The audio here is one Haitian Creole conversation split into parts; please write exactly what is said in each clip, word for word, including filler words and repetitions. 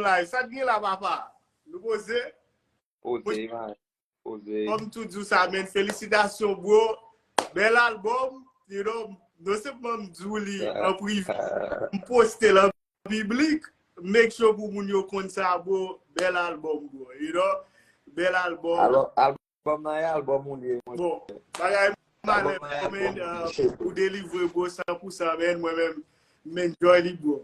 live. Sa t gen la, papa? Nou poze? Poze, man. Poze. Kòm tou di w sa, men, felisitasyon, bro. Bèl albòm, you know, non sèlman m di w li an prive, m poste l an piblik, make sure pou moun yo konn sa, bro. Bèl albòm, bro, you know? Bèl albòm. Alò, albòm nan e albòm ou li ye, mwen. Bon, bagay malè, man, uh, ou delivre, bro, san pou san, man. Mwen menm, m enjoy li, bro.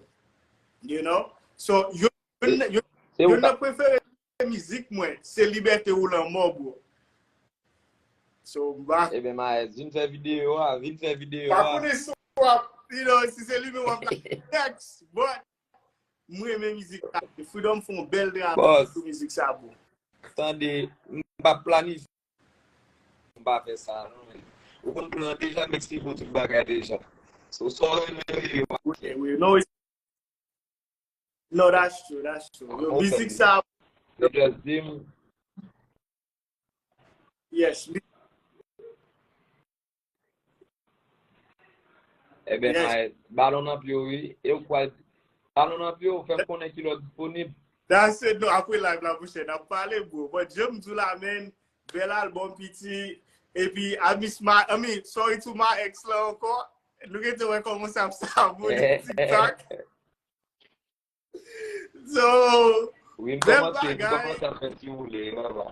You know? So, yo, yo, yo nan prefere mizik mwen, se Libète ou Lanmò, bro. So, m pa. Ebyen, Maes, vin fè videyo a, vin fè videyo a. Pa konnen si w ap, you know, si se li menm w ap la next, but m renmen mizik sa. Freedom fè yon bèl travay sou mizik sa, bro. Tande, m pa planifye, m pa fè sa, non, men. Ou konn plan deja, m eksplike w tout bagay deja. So, sa w renmen, rele m. Ok, wi, non, no, that's true, that's true. Yo, mizik sa. Yo just di m. Yes, li. Ebyen, yes. Ay, balon nan pye w, wi. E w kwal balon nan pye w, fè m konnen kilè w disponib. That's it, non, apre live la, monchè, n ap pale, bro. But jan m di w la, man, bèl albòm, piti. Epi, I miss my, I mean, sorry to my ex la ankò. Nou gentan wè kòman sa ap sa abone TikTok. So, wi, m bèl kòmanse, m bagay. Kòmanse ap fè ti woule, papa.